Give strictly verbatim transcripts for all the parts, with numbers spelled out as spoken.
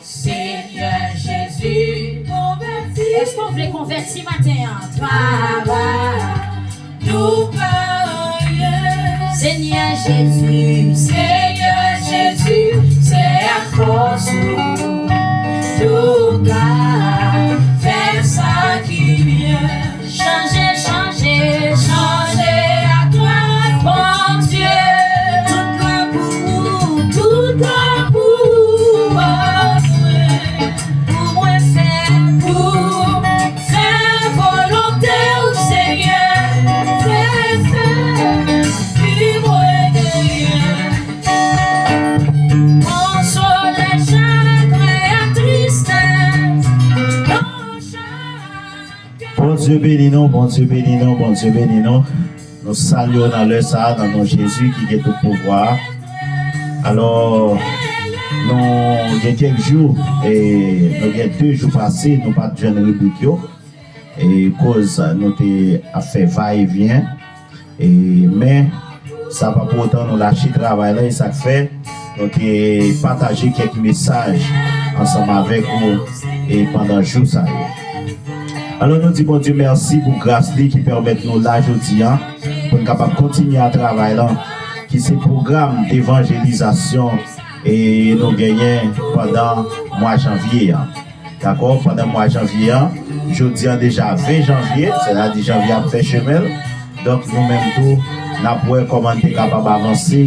Senyè Jezi, èske w vle konvèti maten an? Travay nou pa Senyè Jezi, Senyè Jezi, se akòz ou nou ka fè sa ki byen. Chanje, chanje, chanje ak la Bondye. Tout glwa pou ou, tout glwa pou ou, Bondye. Pou mwen fè, pou fè volonte w, Senyè. Se sa ki mwen genyen. Konsole chagren ak tristès. Bondye beni nou, Bondye beni nou, Bondye beni nou. Nou salye w nan lè sa a, nan non Jezi ki gen tout pouvwa a. Alò, nou gen kèk jou, e nou gen de jou pase, nou pa t jwenn ribrik yo. E koz nou te ap fè va e vyen. E, men, sa pa pou otan nou lache travay la, e sa k fè nou te pataje kèk mesaj ansanm avèk ou, e pandan jou sa yo. Alò, nou di Bondye mèsi pou gras li ki pèmèt nou la jodi a, pou n kapab kontinye a travay la, ki se pwogram devanjelizasyon, e nou genyen pandan mwa janvye a. Dakò, pandan mwa janvye a, jodi a deja ven janvye, sètadi janvye ap fè chemen l. Donk, nou menm tou, n ap wè kòman n te kapab avanse,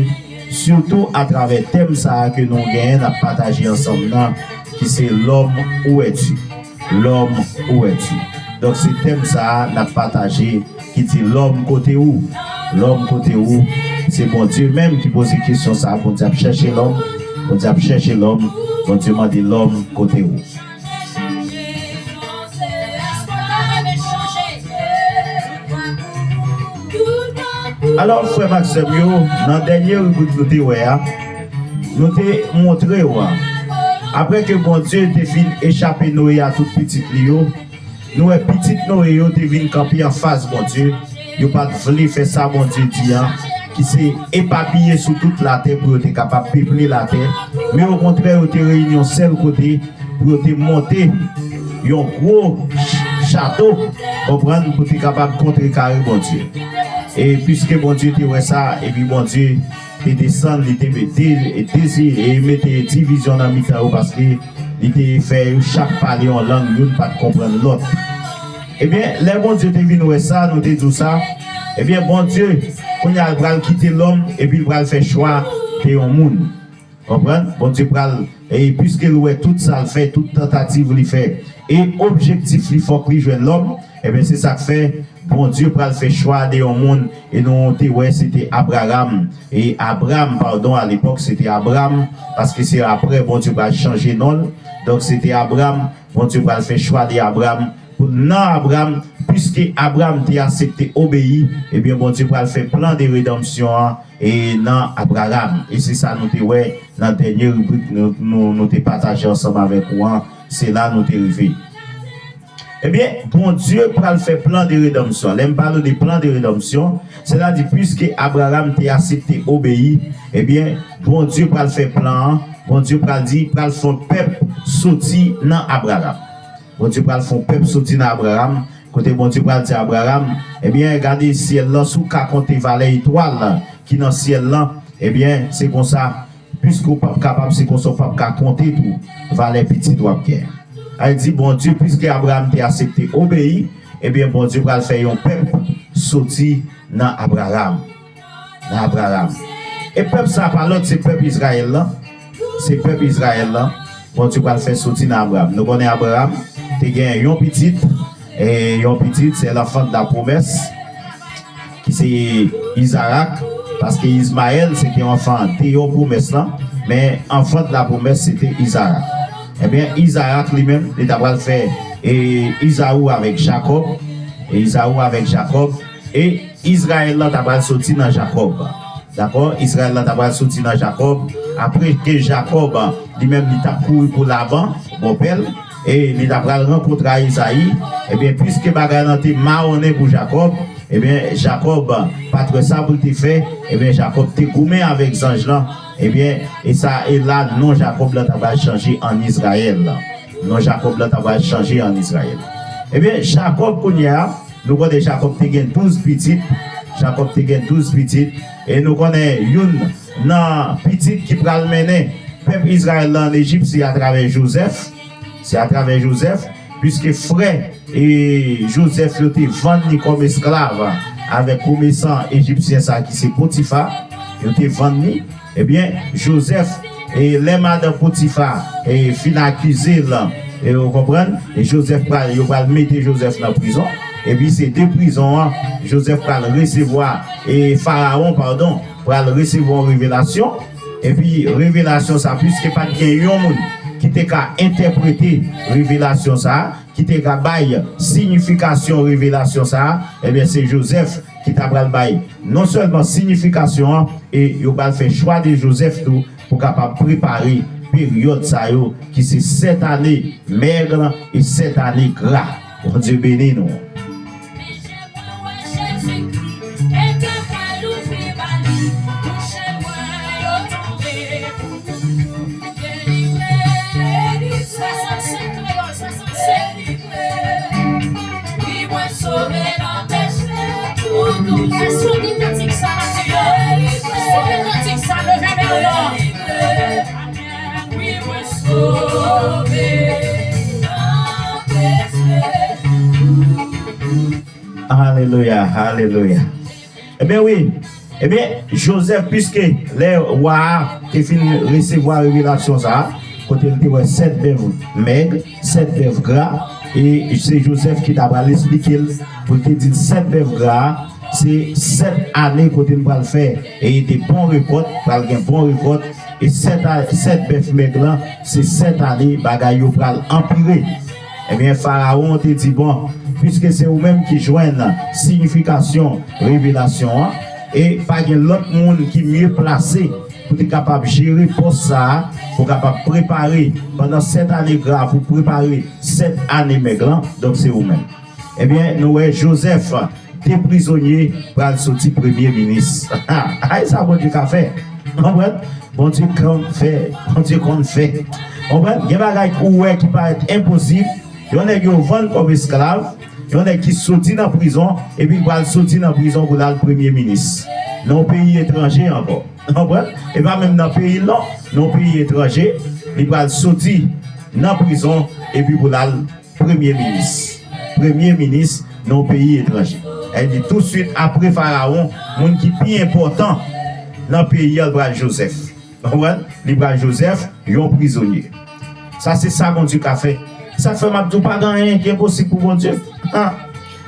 sitou atravè tèm sa a ke nou genyen, n ap pataje ansanm nan, ki se L'homme, où es-tu? L'homme, où es-tu? Donk, se tèm sa a n ap pataje ki di, Lòm, kote ou? Lòm, kote ou? Se Bondye menm ki poze kesyon sa a. Bondye ap chèche lòm. Bondye ap chèche lòm. Bondye mande lòm, kote ou? Alò, frè m ak sè m yo, nan dènye ribrik nou te wè a, nou te montre w a, apre ke Bondye te fin echape Noye a tout pitit li yo, nou wè pitit Noye yo te vin kanpe anfas Bondye. Yo pa t vle fè sa Bondye di a, ki se epapiye sou tout latè pou yo te kapab peple latè. Men okontrè, yo te reyini yon sèl kote pou yo te monte yon gwo ch-, chato, konprann, pou te kapab kontrekare Bondye. E piske Bondye te wè sa, epi Bondye te desann, li te mete, dezi-, e mete divizyon nan mitan yo, paske li te fè yo chak pale yon lang, youn pa t konprann lòt. Ebyen, lè Bondye te vin wè sa, nou te di w sa, ebyen, Bondye, kounye a, l pral kite lòm, epi l pral fè chwa de yon moun. Konprann? Bondye pral, e piske l wè tout sa l fè, tout tantativ li fè, e objektif li, fòk li jwenn lòm, ebyen, se sa k fè Bondye pral fè chwa de yon moun, e nou te wè se te Abraram. E Abram, padon, alepòk, se te Abram, paske se apre Bondye pral chanje non l. Donk, se te Abram, Bondye pral fè chwa de Abram. Pou nan Abram, piske Abram te aksepte obeyi, ebyen, Bondye pral fè plan de redanmsyon an, e nan Abraram. E se sa nou te wè nan dènye ribrik nou, nou, nou te pataje ansanm avèk ou an, se la nou te rive. Ebyen, Bondye pral fè plan de redanmsyon. Lè m pale de plan de redanmsyon, sètadi piske Abraram te aksepte obeyi, ebyen, Bondye pral fè plan an, Bondye pral di, pral fè yon pèp soti nan Abraram. Bondye pral fè yon pèp soti nan Abraram, kote Bondye pral di Abraram, ebyen, gade syèl lan, si w ka konte valè etwal ki nan syèl lan, ebyen, se konsa, piske w p ap kapab, se konsa w p ap ka konte tou valè pitit w ap gen. Sa vle di, Bondye, piske Abraram te aksepte obeyi, ebyen, Bondye pral fè yon pèp soti nan Abraram. Nan Abraram. E pèp sa a pa lòt, se pèp Izrayèl lan. Se pèp Izrayèl lan. Bondye pral fè soti nan Abraram. Nou konnen Abraram te gen yon pitit, e yon pitit, se l'enfant de la promesse, ki se Izarak, paske Izmayèl se te anfan deyò pwomès lan, men enfant de la promesse se te Izarak. Ebyen, Izarak li menm, li ta pral fè, e, Izaou avèk Jakòb, e Izaou avèk Jakòb, e Izrayèl lan ta pral soti nan Jakòb. Dakò? Izrayèl lan ta pral soti nan Jakòb. Apre ke Jakòb, li menm, li t ap kouri pou Laban, bòpè l, e li ta pral rankontre a Ezayi, ebyen, piske bagay lan te mawonnen pou Jakòb, ebyen, Jakòb pa t wè sa pou l te fè, ebyen, Jakòb te goumen avèk zanj lan, Ebyen, e sa, e la, non Jakòb la ta pral chanje an Izrayèl. Non Jakòb la ta pral chanje an Izrayèl. Ebyen, Jakòb kounye a, nou konnen Jakòb te gen douz pitit. Jakòb te gen douz pitit. E nou konnen youn nan pitit ki pral mennen pèp Izrayèl la an Ejip, se atravè Jozèf. Se atravè Jozèf, piske frè e Jozèf yo te vann li kòm esklav avèk komesan ejipsyen sa ki se Potifa, yo te vann li. Ebyen, Jozèf, e lè madan Potifa e fin akize l, e ou konprann, e Jozèf pral, yo pral mete Jozèf nan prizon. Epi se de prizon an, Jozèf pral resevwa, e Farawon, padon, pral resevwa yon revelasyon. Epi revelasyon sa, piske pa t gen yon moun ki te ka entèprete revelasyon sa, ki te ka bay siyifikasyon revelasyon sa, ebyen, se Jozèf ki ta pral bay non sèlman siyifikasyon an, e yo pral fè chwa de Jozèf tou pou kapab prepare peryòd sa yo, ki se sèt ane mèg e sèt ane gra. Bondye beni nou. Èske w gen kantik sa maten an? Si w gen kantik sa, leve men w non. Amèn. Wi, mwen sove. Alelouya, alelouya. Ebyen wi, ebyen, Jozèf, piske lè wa a te fin resevwa revelasyon sa a, kote l te wè sèt bèf mèg, sèt bèf gra, e se Jozèf ki ta pral esplike l, pou l te di l sèt bèf gra a, se sèt ane kote n pral fè, e de bon rekòt, pral gen bon rekòt, e sèt a-, sèt bèf mèg lan, se sèt ane bagay yo pral anpire. Ebyen, Farawon te di, bon, piske se ou menm ki jwenn siyifikasyon revelasyon an, e pa gen lòt moun ki mye plase pou te kapab jere pòs sa a, pou kapab prepare pandan sèt ane gra pou prepare sèt ane mèg lan, donk se ou menm. Ebyen, nou wè Jozèf, de prizonye pral soti premye minis. Ay, sa Bondye ka fè. Konprann? Bondye konn fè. Bondye konn fè. Konprann? Gen bagay ou wè ki parèt enposib. Yon nèg yo vann kòm esklav. Yon nèg ki soti nan prizon, epi l pral soti nan prizon pou l al premye minis. Nan yon peyi etranje ankò. Konprann? E pa menm nan peyi l non. Nan yon peyi etranje, li pral soti nan prizon, epi pou l al premye minis. Premye minis nan yon peyi etranje. Sa vle di, tousuit apre Farawon, moun ki pi enpòtan nan peyi a, l pral Jozèf. Konprann? Li pral Jozèf, yon prizonye. Sa se sa Bondye ka fè. Sa k fè m ap di w, pa gen anyen ki enposib pou Bondye. Han.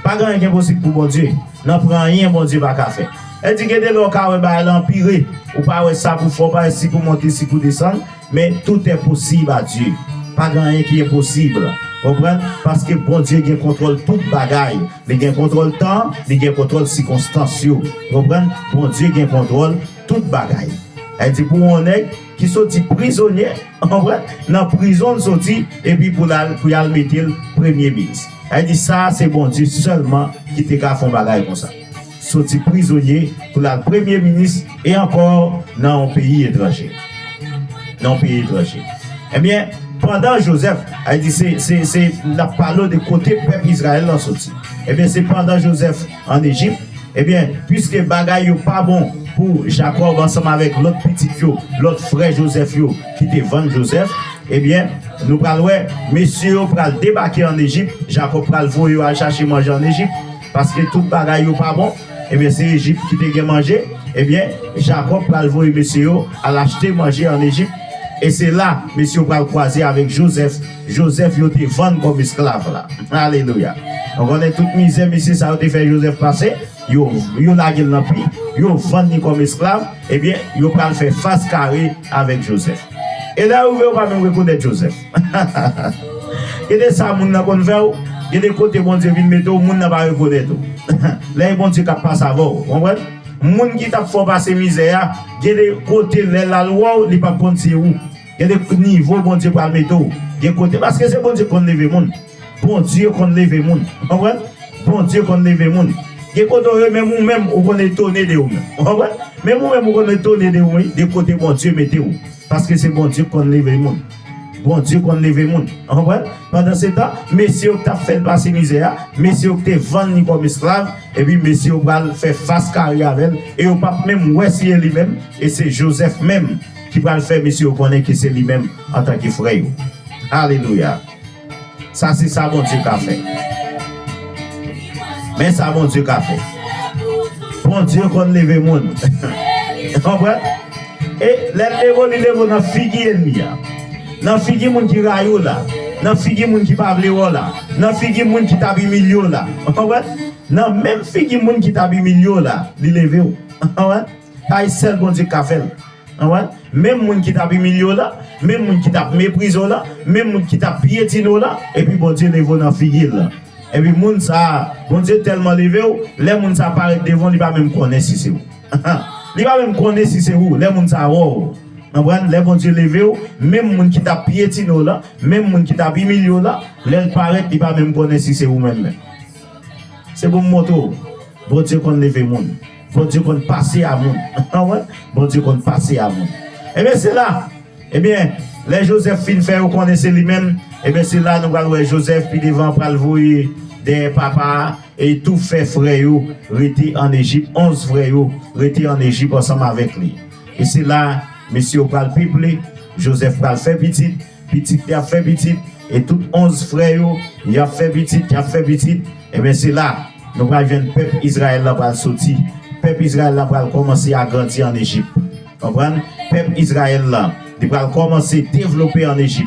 Pa gen anyen ki enposib pou Bondye. Nan pran anyen Bondye pa ka fè. Sa vle di, gen de lè w ka wè bagay la anpire. Ou pa wè sa pou fè, ou pa wè si pou monte, si pou desann. Men tout est possible à Dieu. Pa gen anyen ki enposib. Konprann? Paske Bondye gen kontwòl tout bagay. Li gen kontwòl tan, li gen kontwòl sikonstans yo. Konprann? Bondye gen kontwòl tout bagay. Sa vle di, pou yon nèg ki soti prizonye, konprann? Nan prizon l soti, epi pou l al, pou y al mete l premye minis. Sa vle di, sa se Bondye sèlman ki te ka fè yon bagay konsa. Soti prizonye pou l al premye minis, e ankò nan yon peyi etranje. Nan yon peyi etranje. Ebyen, pandan Jozèf, sa vle di, se, se, se, n ap pale w de kote pèp Izrayèl lan soti. Ebyen, se pandan Jozèf ann Ejip, ebyen, piske bagay yo pa bon pou Jakòb ansanm avèk lòt pitit yo, lòt frè Jozèf yo ki te vann Jozèf, ebyen, nou pral wè, mesye yo pral debake ann Ejip, Jakòb pral voye yo al chache manje ann Ejip, paske tout bagay yo pa bon. Ebyen, se Ejip ki te gen manje. Ebyen, Jakòb pral voye mesye yo al achte manje ann Ejip. E se la, mesye yo pral kwaze avèk Jozèf. Jozèf yo te vann kòm esklav la. Alelouya. Nou konnen tout mizè mesye sa yo te fè Jozèf pase. Yo, yo lage l nan pi. Yo vann li kòm esklav. Ebyen, yo pral fè fas kare avèk Jozèf. E lè yo rive, yo pa menm rekonèt Jozèf. Gen de sa moun nan konn fè w, gen de kote Bondye vin mete w, moun nan pa rekonèt ou. Lè e Bondye k ap pase avè w, konprann? Moun ki t ap fè w pase mizè a, gen de kote lè l al wè w, li p ap konn se ou. Gen de nivo Bondye pral mete w. Gen kote, paske se Bondye k konn leve moun. Bondye konn leve moun. Konprann? Bondye konn leve moun. Gen kote w ye, menm ou menm, ou konn etone de ou menm. Ou konprann? Menm ou menm, ou konn etone de ou, wi, de kote Bondye mete w. Paske se Bondye k konn leve moun. Bondye konn leve moun. Ou konprann? Pandan se tan, mesye yo k t ap fè l pase mizè a, mesye yo k te vann li kòm esklav, epi mesye yo pral fè fas kare avè l, e yo p ap menm wè si e li menm, e se Jozèf menm ki pral fè mesye yo konnen ke se li menm antanke frè yo. Alelouya! Sa se sa Bondye ka fè. Men sa Bondye ka fè. Bondye konn leve moun. Konprann? E lè l leve w, li leve w nan figi ènmi a. Nan figi moun ki rayi w la. Nan figi moun ki pa vle wè w la. Nan figi moun ki t ap imilye w la. Konprann? Nan menm figi moun ki t ap imilye w la, li leve w. Konprann? Sa e sèl Bondye k ka fè l. Konprann? Menm moun ki t ap imilye w la, menm moun ki t ap meprize w la, menm moun ki t ap pyetine w la, epi Bondye leve w nan figi l. Epi moun sa a, Bondye tèlman leve w, lè moun sa a parèt devan w, li pa menm konnen si se ou. Li pa menm konnen si se ou, lè moun sa a wè w. Konprann? Lè Bondye leve w, menm moun ki t ap pyetine w la, menm moun ki t ap imilye w la, lè l parèt, li pa menm konnen si se ou menm menm. Se pou m montre w. Bondye konn leve moun. Bondye konn pase a moun. Anwè? Bondye konn pase a moun. Ebyen, se la. Ebyen, lè Jozèf fin fè yo konnen se li menm, ebyen, se la nou pral wè Jozèf pi devan pral voye dèyè papa a e tou fè frè yo rete ann Ejip, onz frè yo rete ann Ejip ansanm avèk li. E se la, mesye yo pral peple, Jozèf pral fè pitit, pitit li ap fè pitit, e tout onz frè yo, y ap fè pitit, y ap fè pitit. Ebyen, se la nou pral jwenn pèp Izrayèl la pral soti. Pèp Izrayèl la pral kòmanse agrandi ann Ejip. Konprann? Pèp Izrayèl la, li pral kòmanse devlope ann Ejip.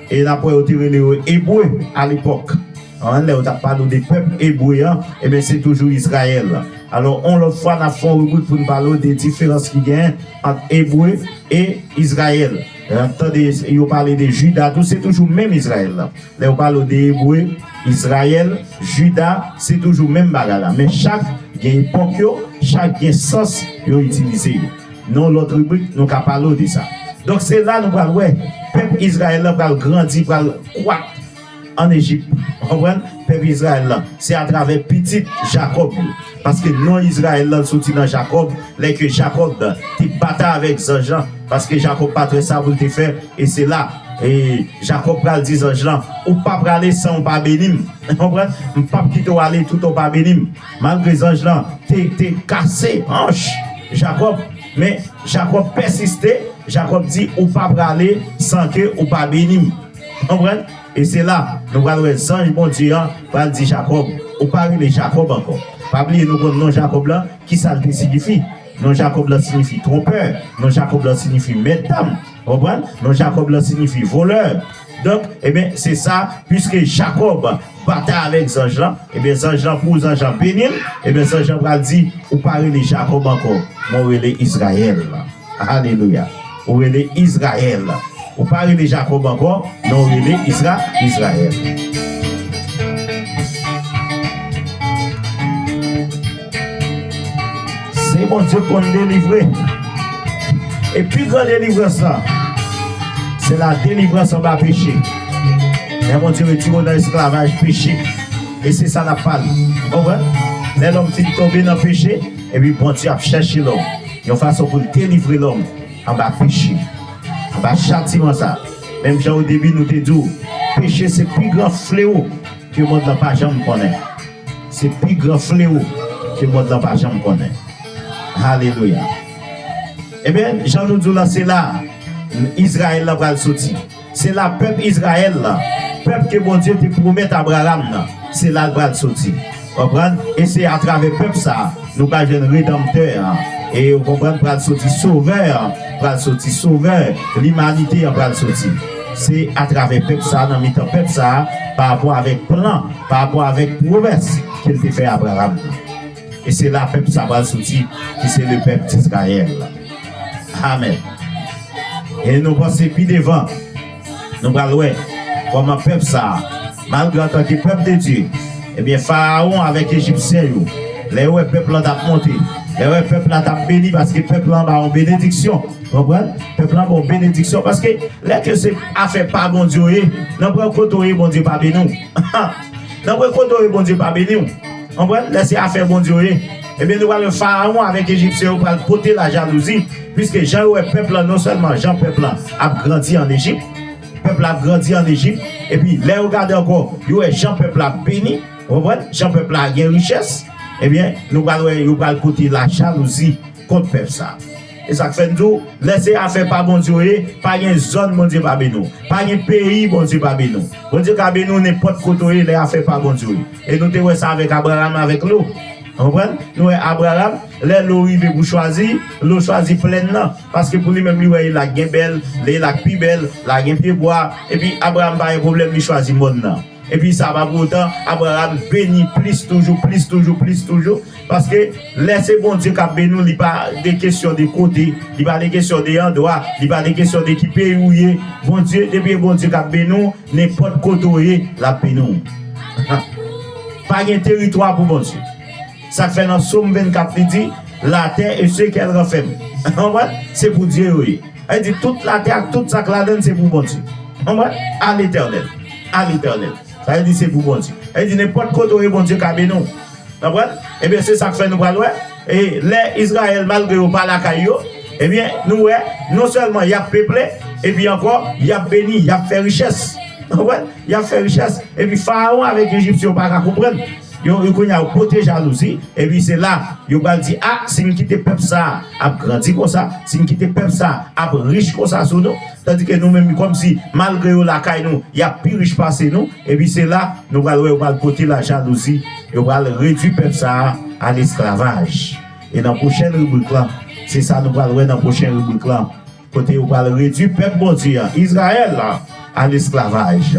E n ap wè yo te rele yo Ebre alepòk. Konprann? Lè yo t ap pale w de pèp Ebre a, ebyen, se toujou Izrayèl. Alò, yon lòt fwa, n ap fè yon ribrik pou n pale w de diferans ki genyen ant Ebre e Izrayèl. Lè n ap tande yo pale de Jida tou, se toujou menm Izrayèl la. Lè yo pale w de Ebre, Izrayèl, Jida, se toujou menm bagay la. Men chak gen epòk yo, chak gen sans yo itilize yo. Nan yon lòt ribrik, nou ka pale w de sa. Donk, se la nou pral wè pèp Izrayèl la pral grandi, pral kwak ann Ejip. Konprann? Pèp Izrayèl la, se atravè pitit Jakòb yo. Paske non Izrayèl la soti nan Jakòb, lè ke Jakòb te batay avèk zanj lan, paske Jakòb pa t wè sa pou l te fè, e se la, e Jakòb pral di zanj lan, ou pa prale san ou pa beni m. Konprann? M p ap kite w ale toutan w pa beni m. Malgre zanj lan te, te kase anch Jakòb, men Jakòb pèsiste, Jakòb di, ou pa prale san ke ou pa beni m. Konprann? E se la, nou pral wè zanj Bondye an pral di Jakòb, ou pa rele Jakòb ankò. Pa bliye, nou konn non Jakòb la, ki sa l te siyifi. Non Jakòb la siyifi tronpè, non Jakòb la siyifi mèt dam. Konprann? Non Jakòb la siyifi volè. Donk, ebyen, se sa, piske Jakòb batay avèk zanj lan, ebyen, zanj lan, pou zanj lan beni l, ebyen, zanj lan pral di, ou pa rele Jakòb ankò, men w rele Izrayèl. Alelouya. Ou rele Izrayèl. Ou pa rele Jakòb ankò, men w rele Izra-, Izrayèl. Se Bondye k konn delivre. E pi gran delivrans lan, se la delivrans anba peche. Lè Bondye retire w nan esklavaj peche. E se sa n ap pale. Ou konprann? Lè lòm fin tonbe nan peche, epi Bondye ap chèche lòm yon fason pou l delivre lòm anba peche, anba chatiman sa. Menm jan o debi nou te di w, peche se pi gran flewo ke mond lan pa janm konnen. Se pi gran flewo ke mond lan pa janm konnen. Alelouya. Ebyen, jan nou di w la, se la Izrayèl la pral soti. Se la pèp Izrayèl la, pèp ke Bondye te pwomèt Abraram nan, se la l pral soti. Konprann? E se atravè pèp sa a, nou pral jwenn Redanmtè an. E ou konprann, pral soti Sovè an, pral soti Sovè limanite an pral soti. Se atravè pèp sa a, nan mitan pèp sa a, pa rapò avèk plan, pa rapò avèk pwomès ke l te fè Abraram nan. E se la pèp sa pral soti, ki se le pèp d'Izrayèl. Amèn. E nou panse pi devan, nou pral wè kòman pèp sa a, malgre antanke pèp de Dye, ebyen, Farawon avèk Ejipsyen yo, lè yo wè pèp lan t ap monte, lè yo wè pèp la t ap beni, paske pèp lan anba yon benediksyon, konprann? Pèp lan anba yon benediksyon, paske lè ke se afè pa Bondye w ye, nan pwen kote w ye, Bondye pa beni w. Nan pwen kote w ye, Bondye pa beni w. Konprann? Lè se afè Bondye yo ye, ebyen, nou pral wè Farawon avèk Ejipsyen yo pral pote lajalouzi, piske jan yo wè pèp lan, non sèlman jan pèp lan ap grandi ann Ejip, pèp la ap grandi ann Ejip, epi lè yo gade ankò, yo wè jan pèp la ap beni, konprann? Jan pèp la gen richès, ebyen, nou pral wè yo pral pote lajalouzi kont pèp sa. E sa k fè n di w, lè se afè pa Bondye w ye, pa gen zòn Bondye pa beni w. Pa gen peyi Bondye pa beni w. Bondye ka beni w nenpòt kote w ye lè afè pa Bondye w ye. E nou te wè sa avèk Abraram, avèk Lo. Konprann? Nou wè Abraram, lè Lo rive pou chwazi, Lo chwazi plèn nan. Paske pou li menm, li wè Elak gen bèl, lè Elak pi bèl, la gen pyebwa. Epi Abraram pa gen pwoblèm, li chwazi mòn nan. Epi sa pa pou otan, Abraram beni plis toujou, plis toujou, plis toujou. Paske lè se Bondye k ap beni w, li pa de kesyon de kote, li pa de kesyon de andwa, li pa de kesyon de ki peyi w ye. Bondye, depi e Bondye k ap beni w, nenpòt kote w ye, l ap beni w. Pa gen teritwa pou Bondye. Sa k fè nan Sòm vennkat, li di, la terre et ce qu'elle renferme. Konprann? Se pou Dye yo ye. Sa vle di tout latè ak tout sa k ladan l se pou Bondye. Konprann? À l'Éternel. À l'Éternel. Sa vle di se pou Bondye. Sa vle di nenpòt kote w ye, Bondye ka beni w. Konprann? Ebyen, se sa k fè nou pral wè. E lè Izrayèl, malgre yo pa lakay yo, ebyen, nou wè, non sèlman y ap peple, epi ankò, y ap beni, y ap fè richès. Konprann? Y ap fè richès. Epi Farawon avèk Ejipsyen yo pa ka konprann. Yo, yo kounye a, yo pote jalouzi. Epi se la, yo pral di, a, si n kite pèp sa a ap grandi konsa, si n kite pèp sa a ap rich konsa sou nou, tandike nou menm, kòmsi, malgre yo lakay nou, y ap pi rich pase nou. Epi se la, nou pral wè yo pral pote lajalouzi, yo pral redui pèp sa a a lesklavaj. E nan pwochèn ribrik lan, se sa nou pral wè nan pwochèn ribrik lan. Kote yo pral redui pèp Bondye a, Izrayèl la, a lesklavaj.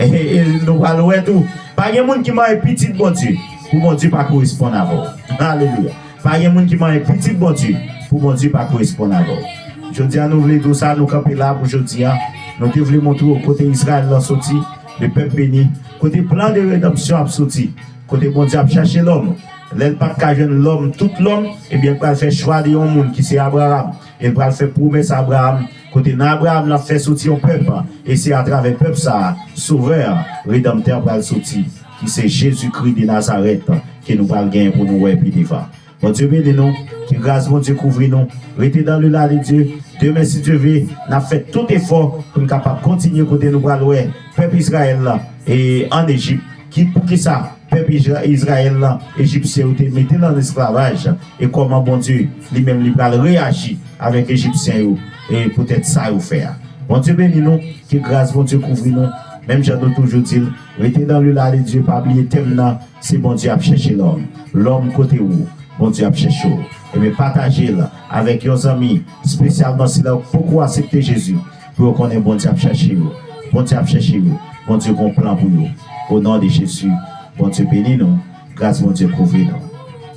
E, e nou pral wè tou, pa gen moun ki manyen pitit Bondye pou Bondye pa koresponn avè w. Alelouya. Pa gen moun ki manyen pitit Bondye pou Bondye pa koresponn avè w. Jodi a, nou vle di w sa, nou kanpe la pou jodi a. Nou te vle montre w kote Izrayèl lan soti, le pèp beni, kote plan de redanmsyon ap soti, kote Bondye ap chache lòm. Lè l pa t ka jwenn lòm, tout lòm, ebyen, l pral fè chwa de yon moun ki se Abraram. E l pral fè pwomès a Abraram, kote nan Abraram l ap fè soti yon pèp, e se atravè pèp sa a, Sovè, Redanmtè pral soti, ki se Jezikri de Nazarèt, ke nou pral genyen pou nou wè pi devan. Bondye beni nou, ke gras Bondye kouvri nou. Rete dans le la de Dieu. Demen, si Dye vle, n ap fè tout efò pou n kapab kontinye kote nou pral wè pèp Izrayèl la, e ann Ejip. Ki, poukisa pèp Izra-, Izrayèl lan, Ejipsyen yo te mete l ann esklavaj, e kòman Bondye li menm li pral reyaji avèk Ejipsyen yo, e poutèt sa yo fè a. Bondye beni nou, ke gras Bondye kouvri nou. Menm jan nou toujou di l, rete dans le la de Dieu, pa bliye tèm nan, se Bondye ap chèche lòm. Lòm, kote w? Bondye ap chèche w. Ebyen, pataje l avèk yon zanmi, espesyalman sila yo poko aksepte Jezi, pou yo konnen Bondye ap chèche yo. Bondye ap chèche yo. Bondye gon plan pou yo. O non de Jezi, Bondye beni nou. Gras Bondye kouvri nou.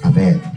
Amèn.